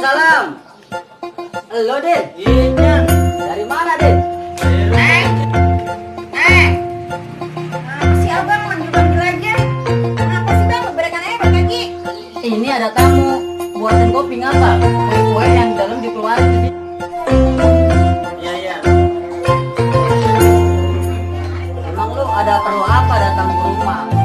Waalaikumsalam. Halo, Den. Iya. Dari mana, Den? Kenapa sih abang manggil-manggil aja? Kenapa sih bang memberikan air lagi? Ini ada tamu. Buatan kopi ngapa? Kue yang di dalam dikeluarin. Iya, iya. Emang lu ada perlu apa datang ke rumah?